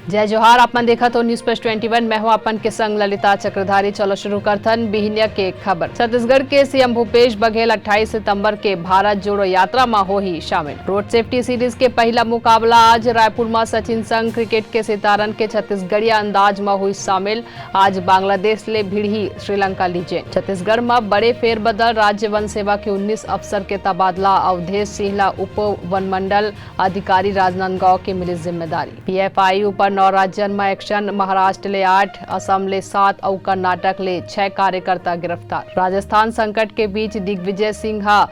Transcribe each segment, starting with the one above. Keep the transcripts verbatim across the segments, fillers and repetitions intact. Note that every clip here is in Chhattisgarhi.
जय जोहार, आप मन देखत हो News Plus ट्वेंटी वन। मैं हूं आप मन के संग ललिता चक्रधारी। चलो शुरू करथन बिहिनिया के खबर। छत्तीसगढ़ के सीएम भूपेश बघेल अट्ठाईस सितंबर के भारत जोड़ो यात्रा म होही शामिल। रोड सेफ्टी सीरीज के पहला मुकाबला आज रायपुर म सचिन संग क्रिकेट के सितारन के छत्तीसगढ़िया अंदाज म हुई शामिल। आज बांग्लादेश ले भिड़ही श्रीलंका लीजेंड। छत्तीसगढ़ म बड़े फेरबदल, राज्य वन सेवा के उन्नीस अफसर के तबादला, अवधेश सिंह ला उप वन मंडल अधिकारी राजनांदगांव के मिली जिम्मेदारी। पीएफआई ऊपर नौ राज्यन म एक्शन, महाराष्ट्र ले आठ, असम ले सात अउ कर्नाटक ले छह कार्यकर्ता गिरफ्तार। राजस्थान संकट के बीच दिग्विजय सिंह ह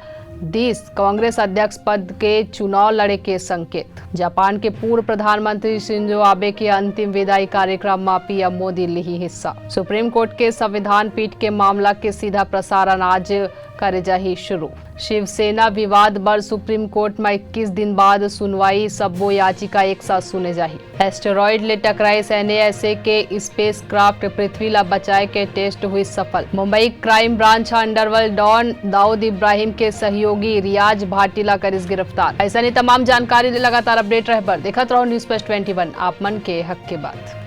दीस कांग्रेस अध्यक्ष पद के चुनाव लड़े के संकेत। जापान के पूर्व प्रधानमंत्री शिंजो आबे के अंतिम विदाई कार्यक्रम म पीएम मोदी लिही हिस्सा। सुप्रीम कोर्ट के संविधान पीठ के मामला के सीधा प्रसारण आज करे जाही शुरू। शिवसेना विवाद बर सुप्रीम कोर्ट म इक्कीस दिन बाद सुनवाई, सब्बो याचिका एक साथ सुने जाही। एस्टेरॉयड ले टकराइस एनएसए के स्पेसक्राफ्ट, पृथ्वी ला बचाए के टेस्ट हुई सफल। मुंबई क्राइम ब्रांच ह अंडरवर्ल्ड डॉन दाऊद इब्राहिम के सहयोगी रियाज भाटी ला करिस गिरफ्तार। ऐसा ही तमाम जानकारी ले लगातार अपडेट रहे बर देखत रहो News Plus ट्वेंटी वन, आप मन के हक के बात।